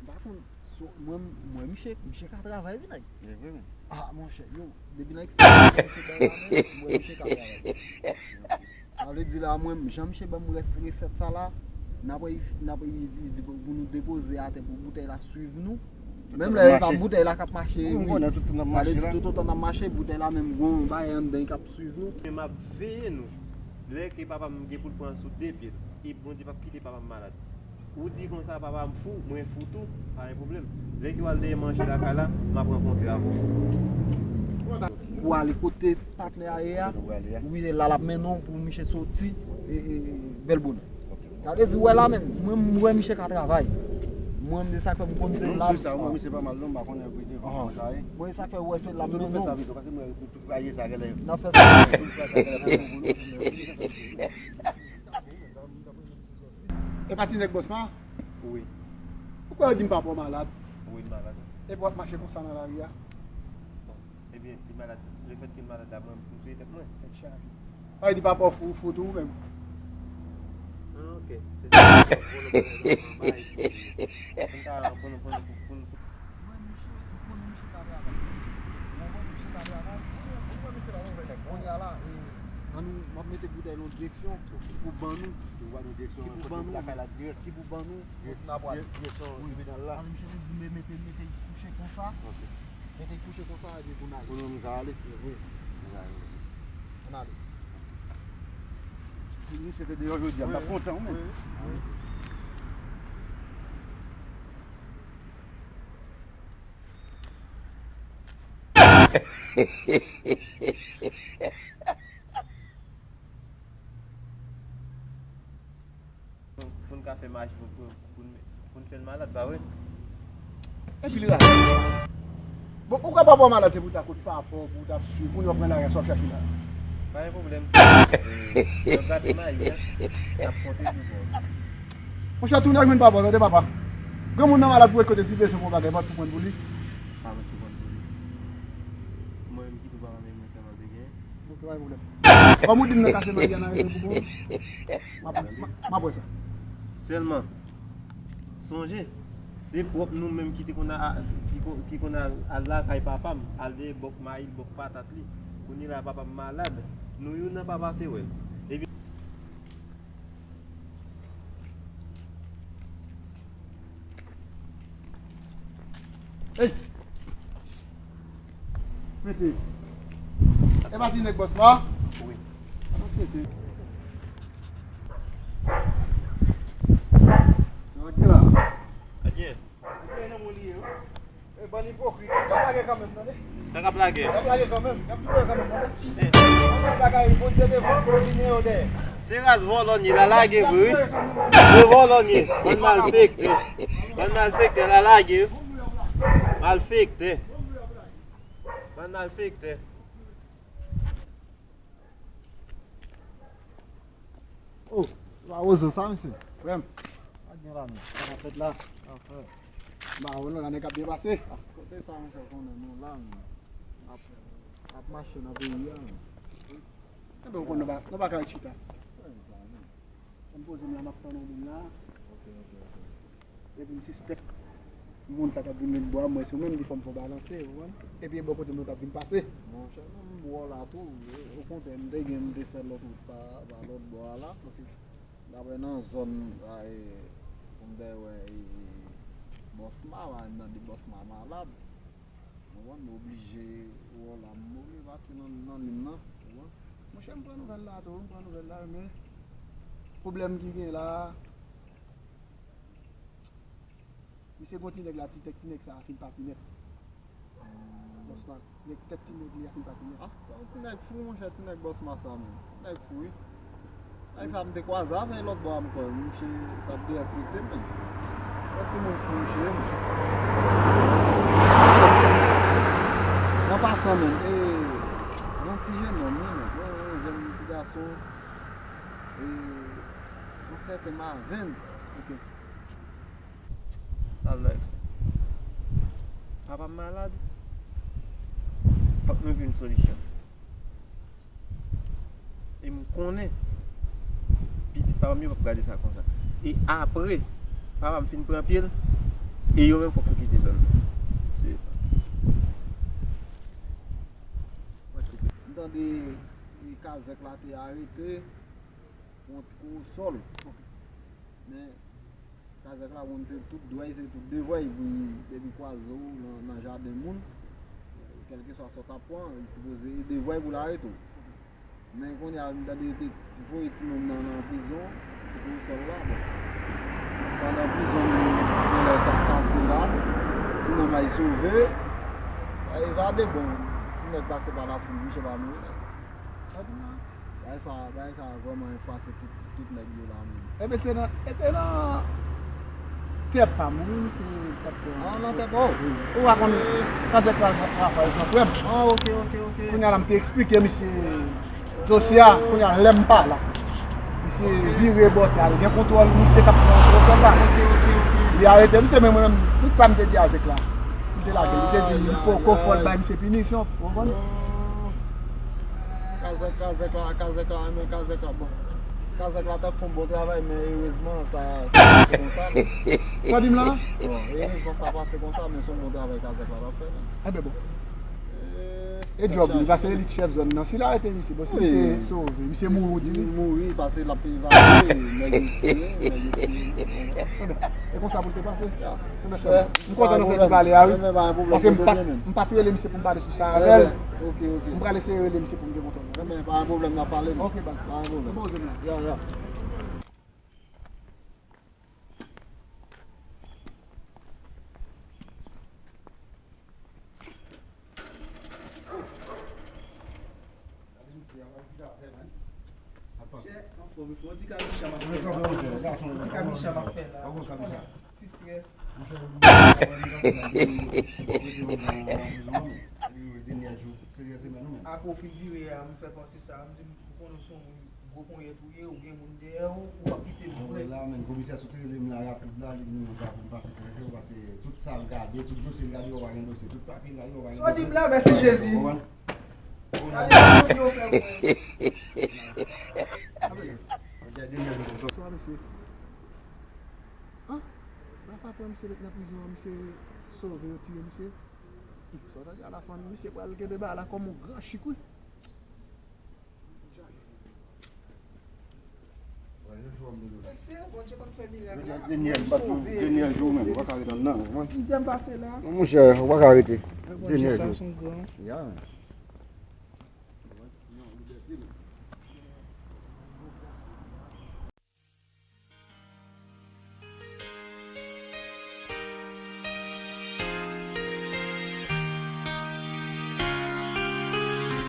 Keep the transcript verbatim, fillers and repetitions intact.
M pa konn, so, mwen, mwen, misye, misye ka travay, wi, nèg. E vre, men. Ah, monchè, yo, depi nan eksperyans misye bay la, men, mwen, misye ka travay. Sa vle di la, mwen, jan misye ban m rès resèt sa la, n ap, n ap, li, li di pou, pou nou depoze atè pou boutèy la swiv nou. Menm lè e pa boutèy la k ap mache, wi. Sa vle di toutotan n ap mache, boutèy la menm gon bagay anndan k ap swiv nou. Men m ap veye nou. Lè ke papa m gen pou l pran sou de pye l, e Bondye p ap kite papa m malad. Ou di konsa papa m fou, mwen fou tou, pa gen pwoblèm. Lè ke w al dèyè manje lakay la, m ap rankontre avè w. Pou ale kote ti patnè a ye a, wi, e la l ap mennen w pou misye soti, e, e, bèl bonè. Sa vle di, w wè la menm, mwen, m wè misye ka travay. Mwen, m se sa k fè m konn se la. Non, se sa, mwen, misye pa mal, non, m pa konnen pou devan sa ye. Mwen, sa k fè, w wè, se la m mennen w. Fè sa vit, paske mwen, tout fraye sa, genlè. N ap fè sa. Tout fraye sa, genlè. E pa ti nèg bòs la? Wi. Poukwa yo di m papa w malad? Wi, l malad. Epi w ap mache konsa nan lari a? Bon, ebyen, li malad. Lefètke l malad la, mwen, m touye tèt mwen. Tèt chaje. Sa vle di papa w fou, fou tou ou menm? Ah, ok. Se sa. Bon, nou pa nan bay. Pou n ta, pou nou, pou nou, pou nou. Mwen, misye, m konn misye ka travay. Mwen konn misye ka travay. Mwen konn misye pa move nèg. Kounye a la, e, ann nou, m ap mete boutèy nan yon direksyon pou ban nou. Ki pou ban nou direksyon, ki pou ban nou lakay la dirèk. Ki pou ban nou kote n ap pral. Direksyon tribinal la. Ann misye te di m mete, mete kouche konsa. Ok. Mete kouche konsa epi pou n ale. Pou nou ka ale. Wi. Pou n ale. Ann ale. Si misye te deyò jodi a, m t ap kontan, wi, men. Wi, wi. Pou n ka fè mach, pou, pou, pou n, pou n fè l malad, pa vre? Epi li la. Bon, ou ka pa pran malad, se pou ta kout pa fò, pou ta swiv, pou nou pran lari a, sa w ap chache la. Pa gen pwoblèm. Yo gate mayi a, n ap konte pou bò. Monchè, tounen al jwenn papa w, tande papa. Granmoun nan malad pou ret kote, si bezwen pou yon bagay, pa t pou pran pou li. Pa mèt pou pran pou li. Mwen menm ki tou papa m e mwen sèlman te gen. Ok, pa gen pwoblèm. Kòm ou di m nan kase mari a nan rete pou bon, m ap, m ap, m ap wè sa. Sèlman, sonje, se pwòp nou menm ki te konn a, ki kon, ki konn al, al lakay papa m, al dèyè bòk mayi l, bòk patat li. Kounye la papa m malad, nou youn nan pa pase wè l. Epi Ey! Mete. E pa ti nèg bòs la? Wi. Mete. Sa ki la? Ebyen. Ebyen, nan moun li ye, wi. E bann ipokrit, y ap lage kanmenm, tande? Sa k ap lage? Y ap lage kanmenm, y ap touye kanmenm, tande? Eh. Bann bagay, Bondye devan, Bondye yo dèyè. Se ras vòlò n ye, l al lage vre, wi. Se vòlò n ye, bann malfektè. Bann malfektè, l al lage, wi. Malfektè. Bann malfektè. Oh, se pa Wozo sa, mesye? Frè m. Pa gen la, men. Sa k ap fèt la? Sa k ap fèt? M pa wè non, la nèg ap byen pase. Ah, kote sa, monchè, konnen nou la, men. Ap, ap mache nan peyi a, men. Enben, ou konn nou pa, nou pa ka ret chita. Wè, sa, men. Ann poze m la, m ap tann yon moun la. Ok, ok, ok. Epi m sispèk moun sa k ap vin met bwa, mwen se ou menm ki fè m fè balanse, ou konprann? Epi e bò kote m yo t ap vin pase. Monchè, non, m wè w la tou. E, okontrè, m te gen, m te fè lòt wout pa, pa lòt bò a la. Ok. Dapre nan zòn, a, e, pou m te wè, e, e, Bòsma, pa, m tande Bòsma malad. Ou konprann? M oblije wè w la, m oblije pase nan, nan liy nan, ou konprann? Monchè, m pran nouvèl la tou, m pran nouvèl la, men pwoblèm ki gen la, misye gon ti nèg la, ti tèt ti nèg sa a fin pati nèt. Bòs la, nèg tèt ti nèg li a fin pati nèt. Ah, se yon ti nèg fou, monchè, ti nèg Bòsma sa, men. Nèg fou, wi. Nèg sa, m te kwaze avè l lòt bò a, m kwè. Misye t ap derespekte m, men. Yon timoun fou, misye ye, men. An pasan, men, e, yon ti jennonm, wi, men. Yon, yon jèn ti gason, e, yon sèten Mavens. Ok. Alright. Papa m malad. Fòk nou jwenn solisyon. E m konnen pitit papa m yo p ap gade sa konsa. E apre papa m fin pran pye l, E yo menm fòk yo kite zòn nan. Se sa. M tande e kazèk la te arete pou yon ti korosòl. Men kazèk la, moun se tout dwèy, se tout devwèy pou li depi kwaze w nan, nan jaden moun. Kèlkeswa sa w t ap pran, li sipoze e devwèy pou l arete w. Men kounye a, m tande yo te voye ti nonm nan nan prizon, ti korosòl la, bon. Pandan prizon menm genlè t ap pase la, ti nonm ay sove, ay evade, bon, ti nèg pase pa la foul, misye pa mouri. Bagay sa, bagay sa vrèman enfase tout, tout nèg yo la menm. Ebyen, se nan, e te nan tè pa m, wi, misye t ap pran. Ah, nan tè pa w? Wi. Ou pa konn kazèk la, Rafael, nan frè m. Ah, ok, ok, ok. Kounye a la, m te eksplike misye dosye a, kounye a, lè m pa la. Misye vire bò, te al gen kontwòl, misye k ap pran kontwòl sòl la. Ok, ok, ok. Li arete misye, men mwen menm, tout sa m te di a zèk la. M te lage, li te di, li poko fò l bay misye pinisyon, ou konprann? Oh. Kazèk, kazèk la, kazèk la, men kazèk la, bon. Kazèk la t ap fè yon bon travay, men erezman, sa, sa pase konsa. Sa w di m la? Bon, erezman, sa pase konsa, men se yon bon travay kazèk la t ap fè, men. Enben bon. E djòb li, paske li k chèf zòn nan. Si l arete misye, bon, si misye sove, misye mouri, w di li? Li mouri, paske l ap evakye, nèg yo tire, nèg yo tire. Enben, e konsa pou l te pase? Ya. Enben, chèf, m kontan nou fè ti pale a, wi. Paske m pa t, m pa t rele misye pou m pale sou sa avè l. Ok, ok. M pral eseye rele misye pou m gen kontwòl. Enben, pa gen pwoblèm, n ap pale, non. Ok, baz. Pa gen pwoblèm. Bon, jèn la. Ya, ya. Chè, anfòm, wi. Fò di kamicha m ap fè la. Fò di kamicha m ap fè la. Ti strès. Apre w fin vire a, m fè panse sa, m di, m konnen w se yon moun gwo ponyèt ou ye, ou gen moun dèyè w, ou p ap kite m vre. Mwen la, men komisè sot rele m la rapid la, li di m sa pou m pase trè byen, paske tout sa l gade, tout dosye l gade, yo pa gen dosye, tout papye l gade, yo pa gen dosye. Sa w di m la, mèsi Jezi. Ou konprann? Gade sa moun yo fè mwen. Gade, gade, gade, gade. Bonsoir, mesye. Ah, Rafa pran misye met nan prizon an, misye sove, yo tire misye. Sa w tande a la fanmi, misye pral kenbe bagay la kòm yon gran chik, wi. Mesye, Bondye konn fè mirak la. Dènyè jou, menm, ou pa ka rete anndan, non. Mizè m pase la. Monchè, ou pa ka rete. Dènyè jou. Ya, men.